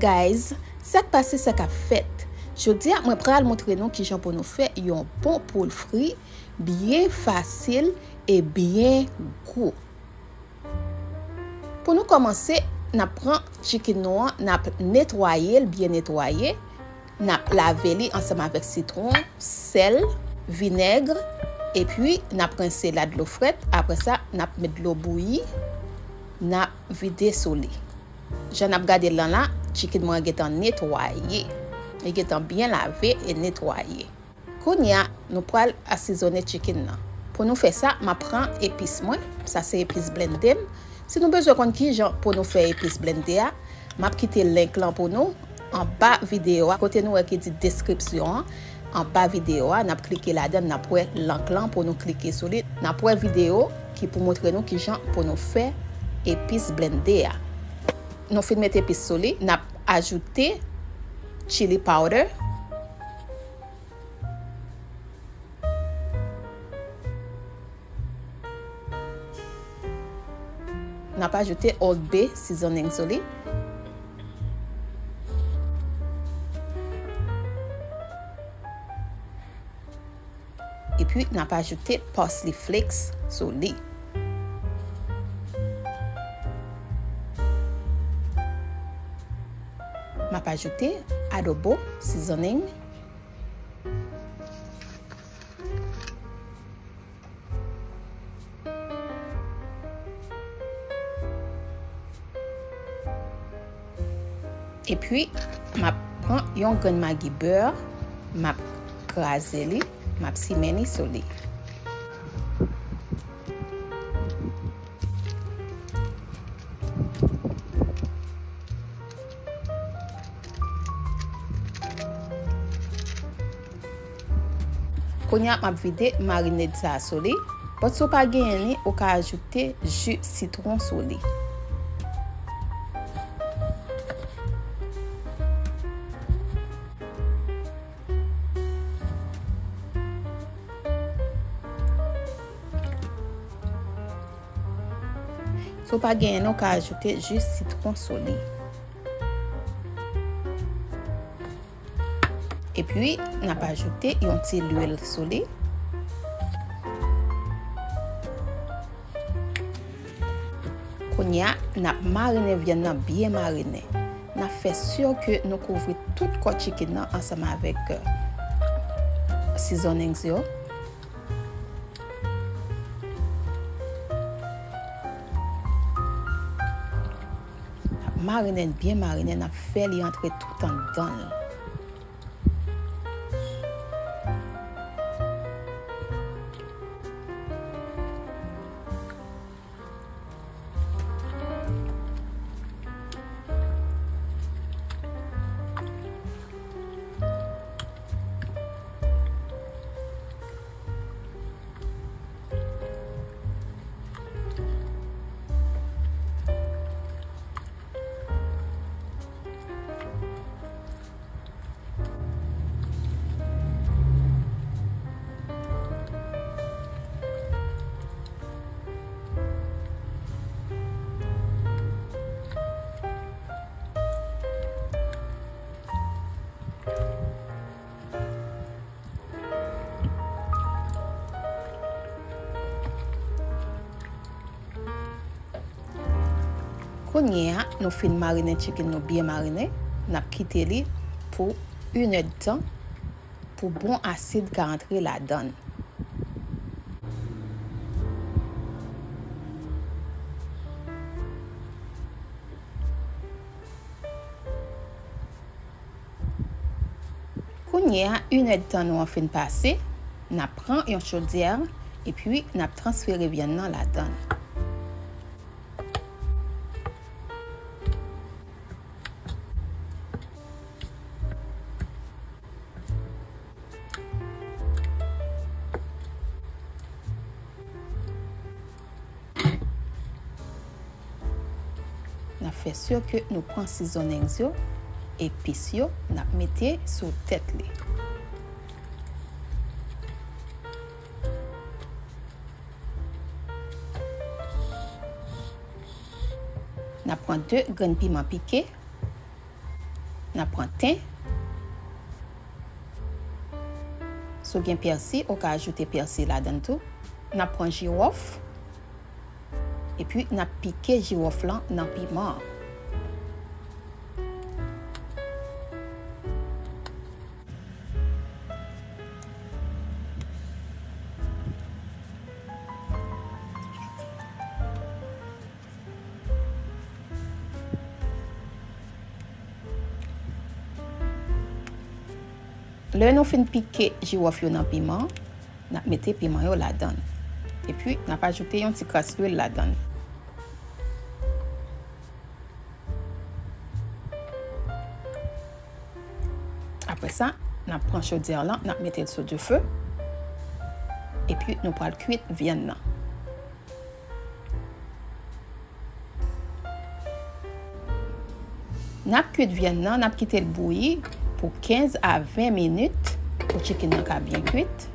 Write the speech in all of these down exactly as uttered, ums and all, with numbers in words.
Guys, sa k pase, sa k ap fèt? Jodi a, mwen pral montre nou kijan pou nou fè yon bon poul fri, byen fasil e byen gou. Pou nou kòmanse, n ap pran chicken nou an, n ap netwaye l, byen netwaye. N ap lave li ansanm avèk sitwon, sèl, vinèg, epi n ap rense l ak dlo frèt. Apre sa, n ap met dlo bouyi, n ap vide sou li. Jan n ap gade l lan la, chicken mwen gentan netwaye. Li gentan byen lave e netwaye. Kounye a, nou pral asizone chicken nan. Pou nou fè sa, m ap pran epis mwen. Sa se epis blende m. Si nou bezwen konn kijan pou nou fè epis blende a, m ap kite link lan pou nou anba videyo a. Kote nou wè ki di deskripsyon an, anba videyo a, n ap klike ladan, n ap wè link lan pou nou klike sou li. N ap wè videyo ki pou montre nou kijan pou nou fè epis blende a. Nou fin met epis sou li, n ap ajoute chili powder. N ap ajoute Old Bay seasoning sou li. Epi, n ap ajoute parsley flakes sou li. M ap ajoute adobo seasoning. Epi, m ap pran yon grenn magi bè, m ap kraze li, m ap simen li sou li. Kounye a, m ap vide marinade sa a sou li. But si w pa genyen li, ou ka ajoute ji sitwon sou li. Si w pa genyen, ou ka ajoute ji sitwon sou li. Epi, n ap ajoute yon ti lwil sou li. Kounye a, n ap marinen vyann nan byen marinen. N ap fè si ke nou kouvri tout kò chicken nan ansanm avèk, euh, seasonings yo. N ap marinen l byen marinen, n ap fè li antre tout anndan l. Kounye a, nou fin marinen chicken nou byen marinen, n ap kite li pou inèdtan pou bon asid ka antre ladan l. Kounye a, inèdtan nou an fin pase, n ap pran yon chodyè, epi n ap transfere vyann nan ladan l. N ap fè si ke nou pran seasonings yo, epis yo, n ap mete sou tèt li. N ap pran de grenn piman pike. N ap pran ten. Si w gen pèsi, ou ka ajoute pèsi ladan l tou. N ap pran jiwòf. Epi, n ap pike jiwòf lan nan piman an. Lè nou fin pike jiwòf yo nan piman, n ap mete piman yo ladan l. Epi, n ap ajoute yon ti kras lwil ladan l. Apre sa, n ap pran chodyè lan, n ap mete l sou dife. Epi, nou pral kwit vyann nan. N ap kwit vyann nan, n ap kite l bouyi pou kenz a ven minit pou chicken nan ka byen kwit.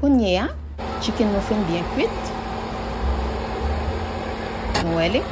Kounye a, chicken nou fin byen kwit. Nou wè li.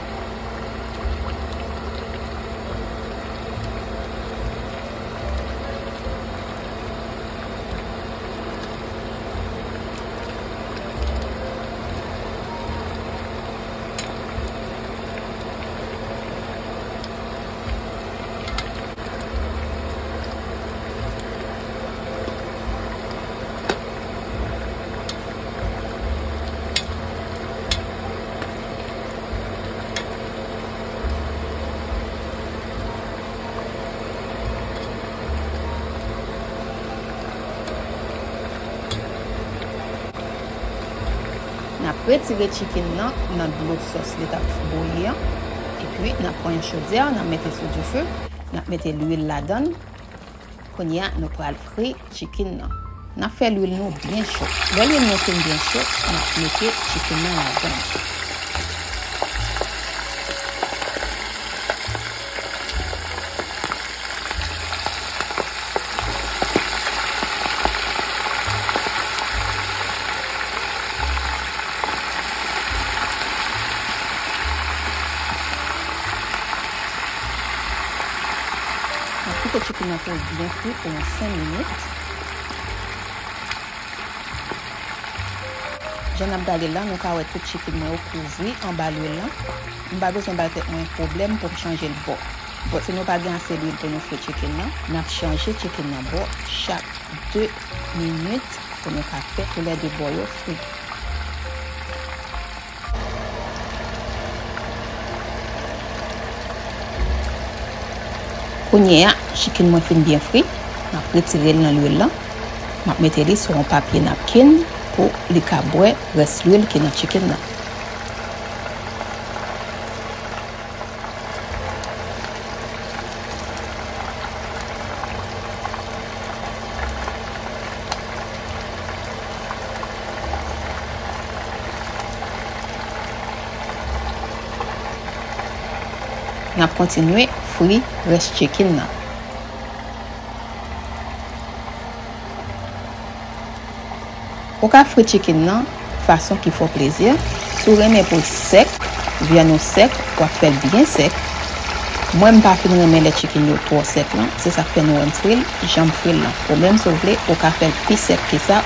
N ap retire chicken nan nan dlo sòs li t ap bouyi an. Epi, n ap pran yon chodyè, n ap mete sou dife, n ap mete lwil ladan l. Kounye a, nou pral fri chicken nan. N ap fè lwil nou byen cho. Lè lwil nou fin byen cho, n ap mete chicken nan ladan l. N ap kite chicken nan pou l byen fri pou yon senk minit. Jan n ap gade la, nou ka wè tout chicken mwen yo kouvri anba lwil lan. M pa bezwen bay tèt mwen pwoblèm pou m chanje l bò. Bon, si nou pa gen ase lwil pou nou fri chicken nan, n ap chanje chicken nan bò chak de minit pou nou ka fè toulède bò yo fri. Kounye a, chicken mwen fin byen fri. M ap retire l nan lwil lan. M ap mete li sou yon papye napkin pou li ka bwè rès lwil ki nan chicken nan. N ap kontinye fri rès chicken nan. Ou ka fri chicken nan fason ki fè w plezi. Si w renmen pou l sèk, vyann ou sèk, w ap fè l byen sèk. Mwen, m pa fin renmen lè chicken yo twò sèk lan, se sa k fè nou wè m fri l jan m fri l lan. Ou menm, si w vle, ou ka fè l pi sèk ke sa.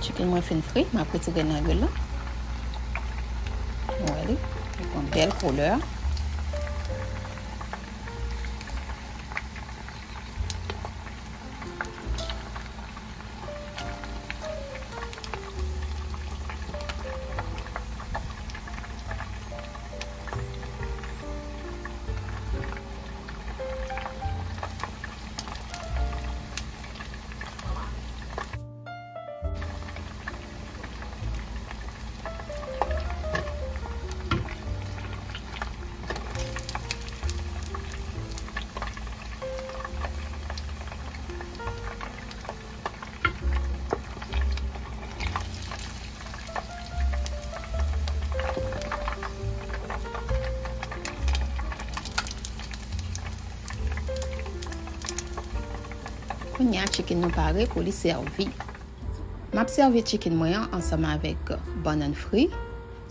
Chicken mwen fin fri, m ap retire nan lwil lan. Ou wè li, li pran bèl koulè. Kounye a chicken nou pare pou li sèvi. M ap sèvi chicken mwen an ansanm avèk bannann fri.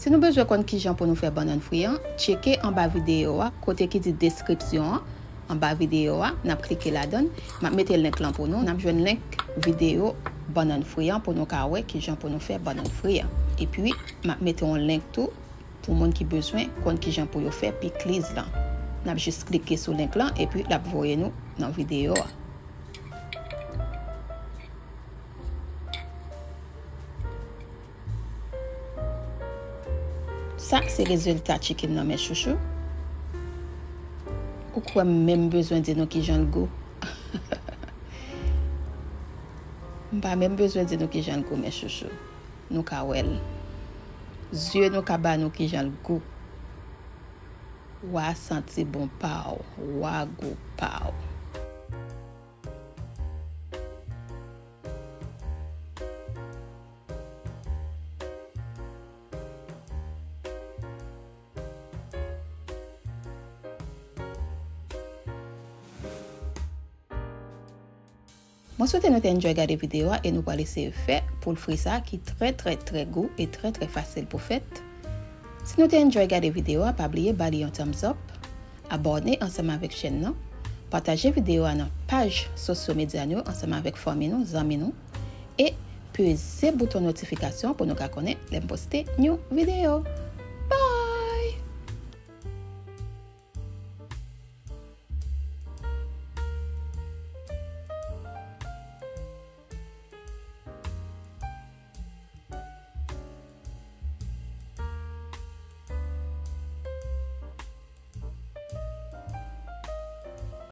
Si nou bezwen konn kijan pou nou fè bannann fri an, tcheke anba videyo a kote ki di deskripsyon an. Anba videyo a, n ap klike ladan l. M ap mete link lan pou nou. N ap jwenn link videyo bannann fri an pou nou ka wè kijan pou nou fè bannann fri an. Epi, m ap mete yon link tou pou moun ki bezwen konn kijan pou yo fè pikliz lan. N ap jis klike sou link lan epi l ap voye nou nan videyo a. Sa se rezilta chicken nan, mes chouchous. Ou kwè m menm bezwen di nou kijan l gou? M pa menm bezwen di nou kijan l gou, mes chouchous. Nou ka wè l. Zye nou ka ba nou kijan l gou. Wa santi bon pa w, wa gou pa w. Mwen swete nou te enjoy gade videyo a e nou pral eseye fè poul fri sa ki trè, trè, trè gou e trè, trè fasil pou fèt. Si nou te enjoy gade videyo a, pa bliye ba li yon thumbs up, abòne ansanm avèk chèn nan, pataje videyo a nan paj sosyo medya nou yo ansanm avèk fanmi nou, zanmi nou, e peze bouton notifikasyon pou nou ka konnen lè m poste yon videyo.